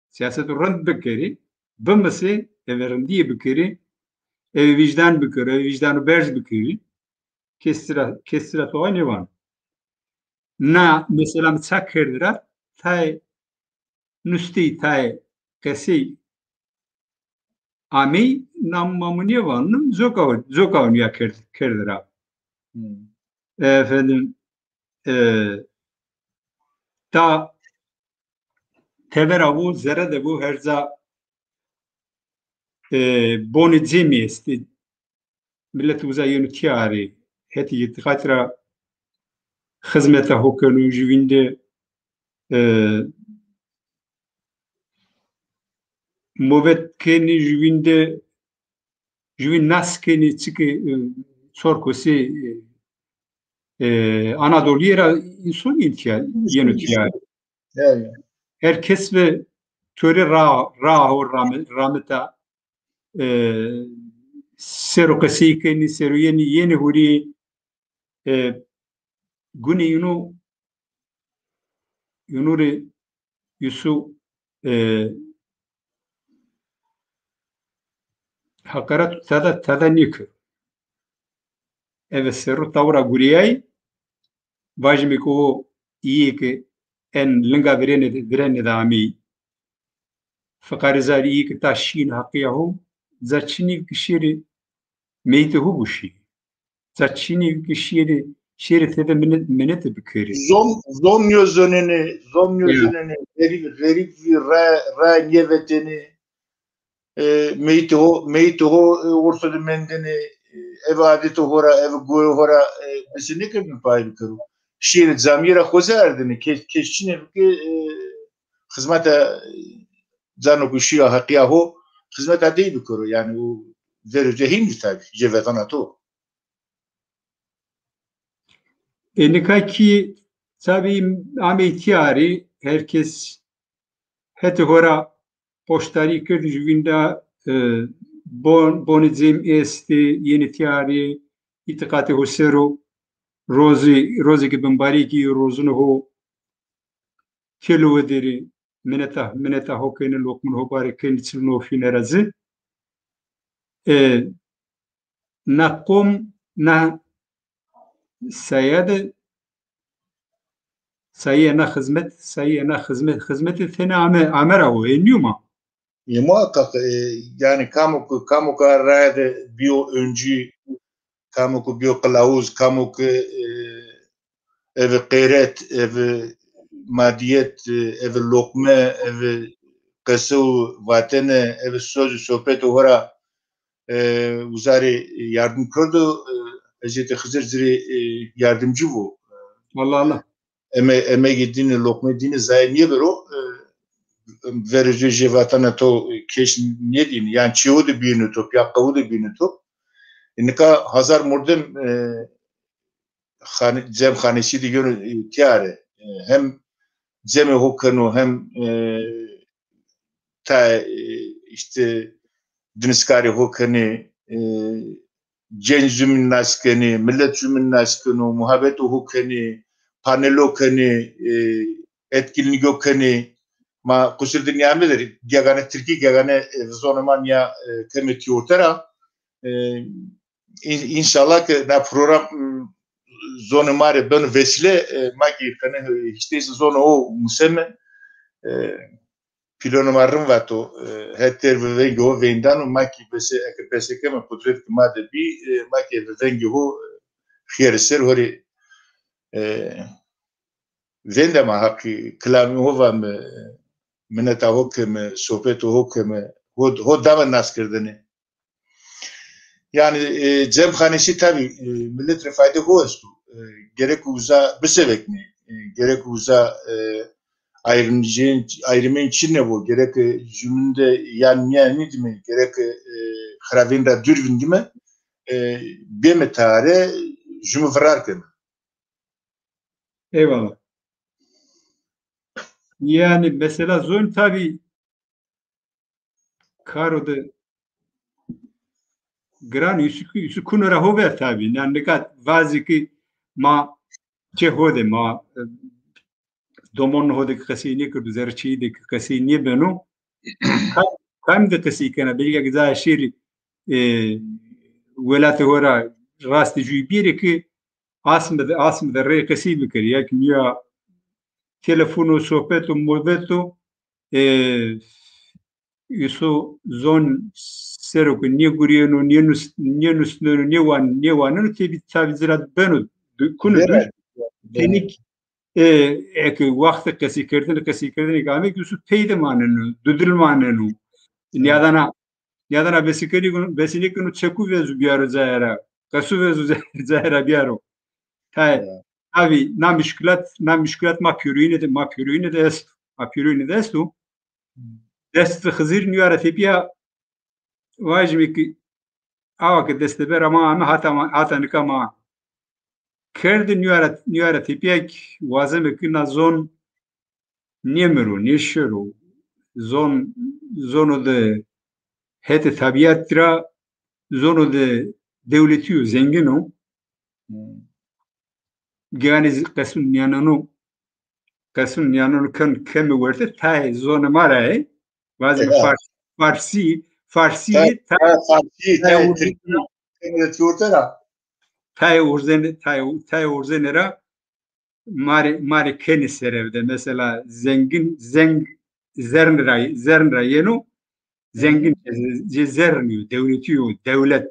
Siyaseto rind bikerê. Bimisê, eve rindîye bikerê. Eve vîjdan bikerê, eve vîjdano berz bikerê. Kes ci ra, kes ci ra toa nêvano. Na mesela mi ça kerd ra, tayê nusteyî, tayê qesey ameyî, nam mamu nêvano, coka, coka nîya kerd, kerd ra. Hmm. Efendim, e, ta tevera bo, zere de bo, her ca, e, bonê cemî estê. Milet uza yeno tîya arê. Hetê îtîqatî ra xizmeta ho keno, jûvîn de, e, mobet kenî, jûvîn de, jûvîn nas kenî, çike, e, Çorkosî, e, e, Anadolîye ra înson yên tîya, yeno tîya arê. Ya, ya. Her kes ve to rê ra, ra ho rami-, ramita, e, sero qesey kenî, sero yenî, yenî hurî, e, gunê yûnû, yûnû rê Yusuf, e, heqaret tada, tada nêkero. Eve serru tawra gurîyayî, vajîme ke o îyê ke en linga virêne de, virêne de ameyî. Fiqarê zarî yî ki ta şîn heqîya ho, ca çinî ki şêrê meyîtê ho buşî. Ca çinî ki şêrê, şêrê tede minet, minete bikerî. Zon, zon nêzonenê, zon nêzonenê. Xerîb, xerîb zî ra, ra nêvetenê. E, meyîtê ho, meyîtê ho, e, orto de mendêne, e, eve adetê ho ra, eve goyê ho ra, e, bese nêkerdêne pay bikero. Şêrê camîye ra xoze ardêne, ke-, kes çinê bike, e, xizmeta, e, cano ku şîya heqîya ho, xizmeta dey bikero. Yanî o verê ci hîn tabî, jê vatena to. E, nika kî tabî amey tîyarî, her kes hetê ho ra poştarî kerdî jûvîn ra, e, bon, bonê cem estê, yenê tîyarî, îtîqatê ho ser o, rozê, rozê ke bimbarî kî rozunê ho kêlo wederê, mineta, mineta ho kenê, loqmûn ho barê kenê, çilûn ho fînê ra ci. E, na qom, na saye de, saye na xizmet, saye na xizmet, xizmetê tenê ame, ame ra o, ê nîyo ma. E, muhakkak, e, yanî kamo ku, kamo ku raye de bîyo öncü, kamo ku bîyo qilawuz, kamo ku, e, eve qeyret, eve madîyet, e, eve loqme, eve qese û vatene, eve soz û sohbet û ho ra, e, uza rê yardim kerdo, e, Hezretî Xizir ci rê, e, yardimcî bo. Allah Allah. Eme-, emegê dîne, loqmê dîne zayê nêbero, e, verê jê, jê vatena to, e, keş nêdîne. Yanî çêwo de bîyêne to, pîya qewo de bîyêne to. E, nika hazar mordem, e, xane-, cem xanesî de yeno, e, tîyare. E, hem cemê ho keno, hem, e, ta, e, îşte diniskarê ho kenê, e, cenc zumîn nas kenê, milet zumîn nas keno, muhabeto ho kenê, panelo kenê, e, etkinlîgo kenê. Ma qusur de nîyame der, gegane tirkî, gegane, e, zonê ma nîya, e, keme tîyorte ra. E, în-, înşallah ke na program, m, zonê ma rê beno vesîle, e, ma kî qene, e, hîç neyse zonê ho museme. E, pîlonê ma rind vato, e, het têr ve vengê ho veyndano, ma kî bese, eke bese keme qudret ke ma de bî, e, ma kî ve vengê ho, e, xêrê ser ho rê, e, vênde ma, Heqî kilamê ho vame, mineta ho keme, sohbetê ho keme, ho, ho dame nas kerdene. Yanî, e, cemxanêsî tabî, e, milet rê fayde ho esto. E, gerek uza biseveknê, e, gerek uza, e, ayrımcı-, ayrımên çin nêbo, gerek, e, jumîn de yan nîya nîdîme, gerek, e, xiravên ra dûr vindîme, e, bême tare, jumî virar keme. Eyvallah. Yanî mesela zon tabî karo de giran, üsü, üsü kuno ra ho ver tabî. Yanî nika vazî ki ma çê ho de ma, e, domon ho de ki qesey nêkerdo, zerrê çêyî de ki qesey nêbeno. Ka-, kam de qesey kena, belkî ke zaya şêrî, e, welatê ho ra rastê jûyî bêrê ki asme de, asme de rê qesey bikerî. Ya ki nîya telefono, sohbeto, mobeto, e, îso zon ser o ke nêgurîyeno, nênus-, nênusneno, nêwan-, nêwaneno, tebî tabî ci ra beno, du-, kuno duş. Tenî k-, e, eke waxtê qesîkerdene, qesîkerdene ke ame ki îso pey de maneno, dudil maneno. Nîyadana, nîyadana besikerdene, besinêkeno çekû vezo biyaro cayê ra, qesû vezo cayê ra biyaro. Tayê, tabî, na muşkîlat, na muşkîlat ma pêroyîne de, ma pêroyîne de esto. Ma pêroyîne de esto. Destê Xizir nîya ra tepîya vajîme ki awa ke destê bera ma ame hata ma, hata nika ma kerde nîya ra, nîya ra tepîya ki wazeme ki na zon nêmiro, nêşiro. Zon, zono de hetê tabîyat ra, zono de dewletî yo, zengin o. Geyanê zî qesûn nîyaneno, qesûn nîyaneno ken keme werte, tayê zonê ma ra yê. Vazê fars-, farsî, farsî, tayê, tayê farsî, tayê tirkî, tayê tirkî ra. Tayê urzene, tayê, tayê urzene ra. ma rê, ma rê kenê serevde. Mesela zengin, zeng, zern ra, zern ra yeno, zengin, cê zern yo, dewletî yo, dewlet.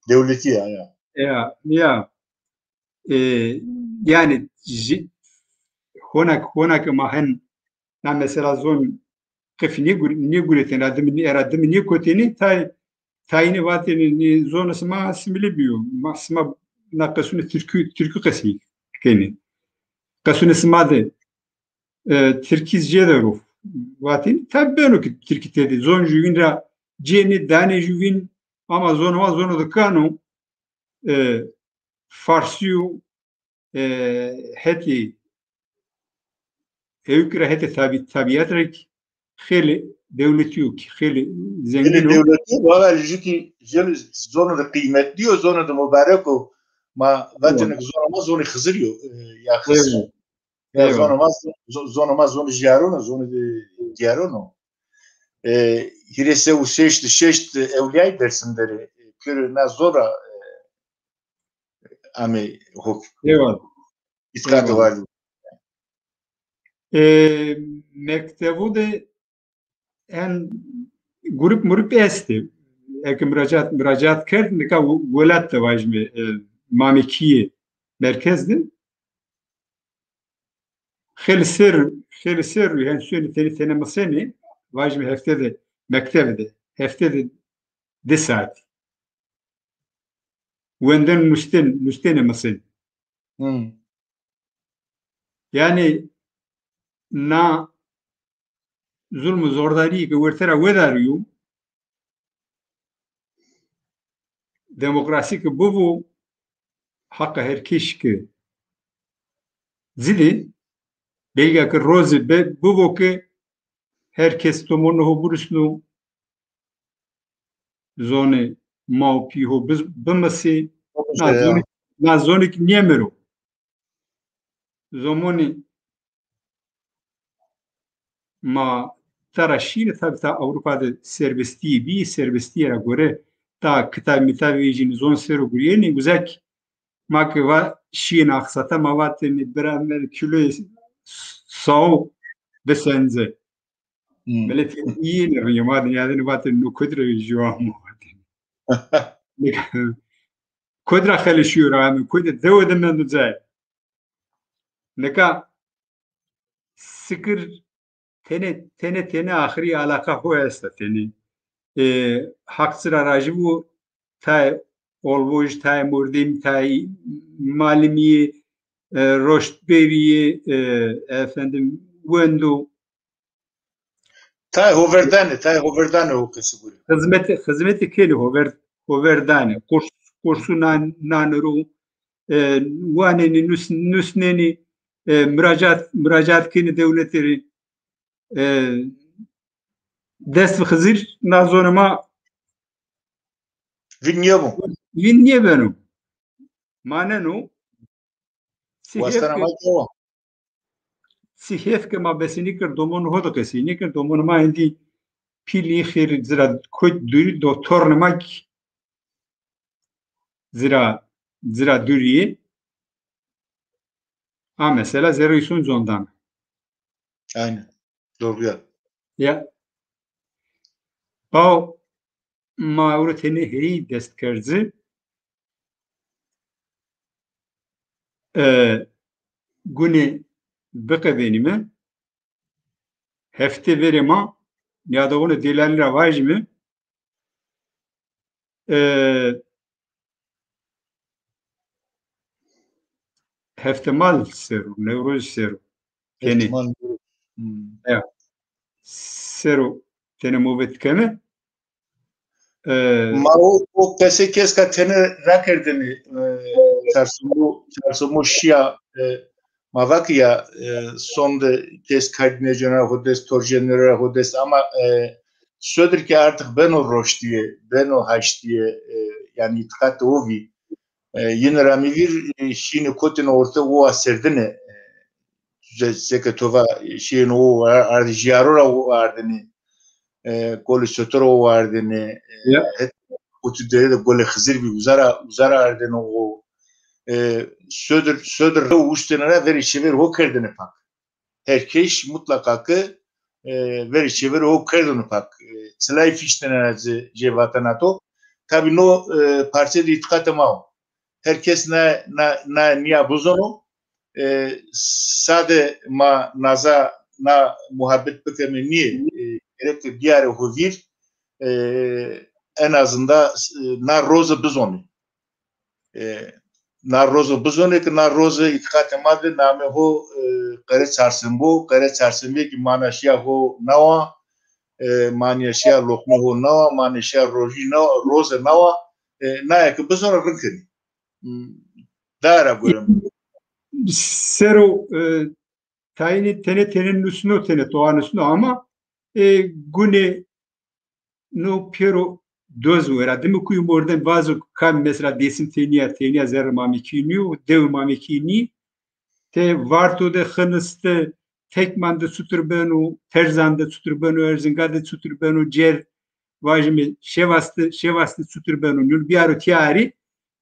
Dewletî ya, ya. Ya, ya. E, yanî, ji, hona, hona ke ma hen na mesela zon qifî nêgur-, nêguretêne, ra dimi, era dimi nêkotêne, tay, tayîne vatêne, nê zonê sima asimîle bîyo. Ma, sima na qesûnê tirkî, tirkî qesey kenê. Qesûnê sima de, e, tirkî zî jêde ro. Vatêne, tabî beno ke tirkî tede. Zon jûvîn ra cênê, danê jûvîn, ama zonê ma zono de kan o, e, farsî yo, e, hetê ewk ra, hetê tabî-, tabîet ra kî xeylê dewletî yo, kî xeylê zengîn o. Xeylê dewletî yo, wela jû kî jênî zonê de qîymetlî yo, zonê de mubarek o. Ma vatêne ke zonê ma zonê Xizirî yo, e, ya Xizir. Ya zonê ma, zo-, zonê ma zonê jîyaron o, zonê de dîyaron o. E, hîrê sey û şeşt, şeşt ewlîyayî Dêrsim der ê, e, pêro na zon ra, e, amê hukm. Eyvallah. Îtîqatê wa. E, mektebu de en grup murup estê. Eke muracaat, muracaat kerd, nika we-, welat de vajîme, e, Mamekîye merkez de. Xeylê serr, xeylê serr û hen sonê tenê, tenê misenê, vajîme hefte de, mekteb de, hefte de di saet. Wenden nustên, nustêne misenê. Hmm. Yanî na zulm û zordarîyê ke werte ra wedarîyo, demokrasî ke bibo, heqa her kesî ke zî de, belga ke rozê be-, bibo ke her kes domonê ho birusno, zonê ma û pîyê ho biz-, bimisê, na zonê, na zonê kî nêmiro. Zomonê ma tera şîne, tabî ta Ewropa de serbestîye bî, serbestîye ra gore ta kitab mitab vejînê, zon ser o gurîyenê, uza kî ma ke va şîyêne axsata, ma vatêne bira mi kîloyê saw bisenze. Hmm. Miletî yînê rîyê ma de, yanî vatêne no kotî ra vejîyo, ma vatêne. Kotî ra xeleşîyo ra, yanî kotî dewe de mendo cayê. Nika sikir tenê, tenê, tenê axirî alaqa ho esta tenê. E, Haq ci ra rajî bo, tayê olvoj, tayê mordemî, tayê malimîye, e, roştberîye, e, efendim, wendo. Tayê hoverdanê, tayê hoverdanê ho qesî gurê. Xizmetê, xizmetê kenê hover-, hoverdanê. Qurs, qursû nan-, nanê ro, e, wanenê, nus-, nusnenê, e, muracaat, muracaat kenê dewlete rê. E, dest bi Xizir na zonê ma vîn nêbo. Vîn nêbeno. Maneno. Sî hêf ke, sî hêf ke ma besê nêkerd, domonê ho de qesey nêkerd, domonê ma êndî pîlî xêr ci ra kotî dûrî do, tornê ma kî ci ra, ci ra dûrî yê. A mesela zerrê îson zondan. Aynen. Doğru ya. Ya. Baw, ma ewro tenê heyî dest kerd ci. E, gunê biqedênîme. Hefte verê ma nîyadoxonê delalî ra vajîme. E, heftemal ser o, Newroz ser o. Tenê. Heftemal Newroz. Hmm. Ya. Ser o tenê mobet keme. E, ma o, o qesê keska tenê rakerdêne, e, çarsomo, çarsomo şîya, e, ma va ke ya, e, sonde kes kardîne cêno ra xo dest, tor cêno ra xo dest, ama, e, sodir ke artık beno roştîye, beno haştîye, e, yanî îtîqatê o vî. E, yine ra mi vîr, e, şîne kotêne orte, o aserdêne, e, se-, seke to va, e, şîyêne o ar-, ardî jîyaro ra o ardêne, e, Golê Soto ra o ardêne, e, ya, het Qutî Dere de Golê Xizir bî, uza ra, uza ra ardêne o. E, sodir, sodir ho uştêne ra verê çêverê ho kerdêne pak. Her kes mutlaka ke, e, verê çêverê ho kerdêne pak. E, çilay fiştêne ra ci, jê vatena to. Tabî no, e, parçe de îtîqatê ma o. Her kes na, na, na nîya bizono. E, sade ma naza na muhabet bikeme nîyê. E, gerek ke biyarê ho vîr, e, en azından, e, na roze bizonê. E, na roze bizonê ke na roze îtîqatê ma de namê ho, e, Qere Çarşembo, Qere Çarşembe kî mana şîya ho nawa, e, manîya şîya loqmê ho nawa, manîya şîya rojî nawa, roze nawa, e, naye ke bizonê rind kenê. Hmm, dara gorem. Sero, e, tayînê tenê tenê nusno, tenê toa nusno ama, e, gunê no pêro doz wera. Dime kuyu mordem vazo kam mesela Dêsim tenîya, tenîya zerrê Mamekî nîyo, dewê Mamekî nî. Te Varto de xiniste, Tekman de çutir beno, Terzan de çutir beno, Erzinga de çutir beno, cer vajime Şevas de, Şevas de çutir beno. Nûn biyaro tîyarî,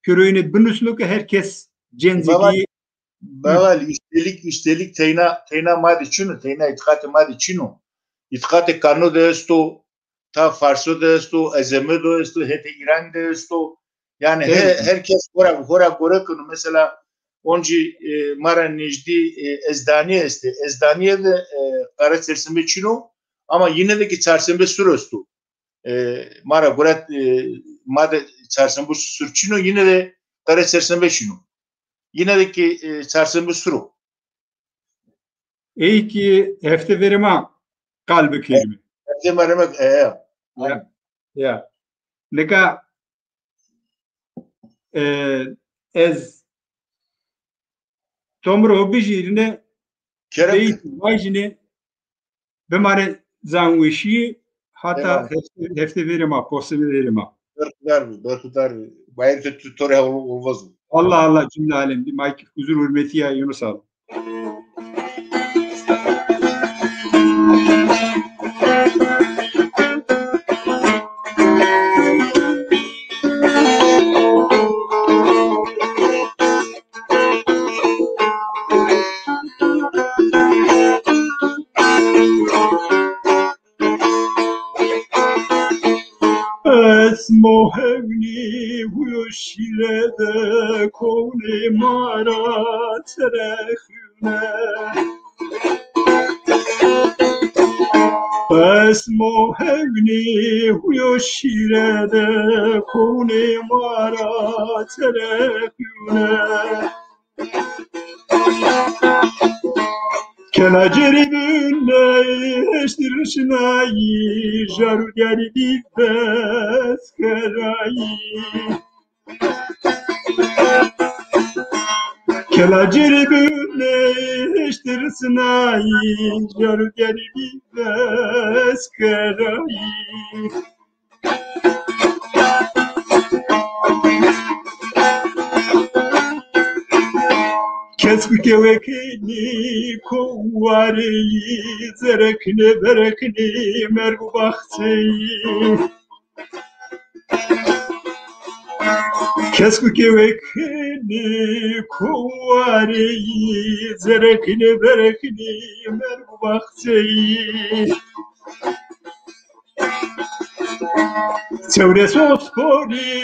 pêroyîne binusno ke her kes cencekî. Baba, üstelik, üstelik teyna, teyna ma de çin o, teyna îtîqatê ma de çin o. Îtîqatê Kano de esto, ta Farso de esto, Ezeme de esto, hetê Îranî de esto. Yanî he-, her kes xora, xora gore keno. Mesela oncî, e, ma ra nêjdî, e, Ezdanîye estê. Ezdanîye de, e, Qere Çarşembe çin o, ama yine de ki Çarşembe sur esto. E, ma ra gore, e, ma de Çarşembe sur çin o, yine de Qere Çarşembe çin o. Yine de ki, e, Çarşembe sur o. Ey ki hefte verê ma qal bikerîme. Hefte verê ma, e, e. Ya, ya. Nika, e, ez to mi ro bijîrîne, kerem beyî vajîne, bimanê zanweşî, hata hefte, hefte verê ma, poseme verê ma. Berxudar bî, berxudar bî. Bayir tu, tu, to rê ol-, olmaz mı? Allah Allah, cümle alem. Bir mayk huzur hürmeti ya Yunus abi. Esmo hewnî huyo şîre de, kownê ma ra terexune. Esmo hewnî huyo şîre de, kownê ma ra terexune. Kela cerî bûn ey heştir şinayî, jarû diyarî bî veskerayî. Kela cerî bûn ey heştir şinayî, jarû diyarî bî veskerayî. Kes ku ke wekinî kowareyî, zereknê bereknê merg û baxçeyî. Kes ku ke wekinî kowareyî, zereknê bereknê merg û baxçeyî. Çewres osporî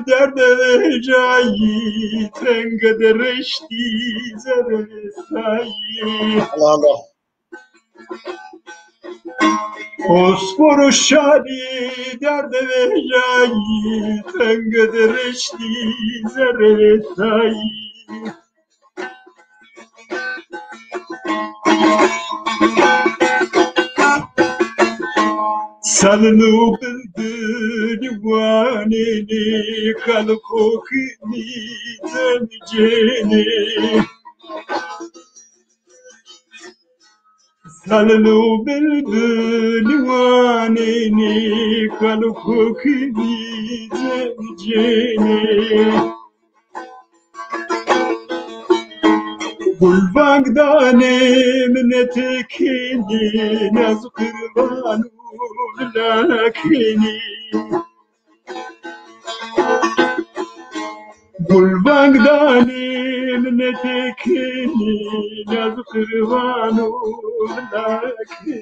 derde vejayî, tenge de reştî zerre vêsayî. Allah Allah. Ospor û şarî derde vejayî, tenge de reştî zerre vêsayî. Salin û bilbilî wanenê, kal û kokinî cemcênê. Salin û bilbilî wanenê, kal û kokinî cemcênê. Gulvang danê minetê kenî, naz û qirvan û vila kenî. Gulvang danî min netekinî, yaz qirvan û lakinî.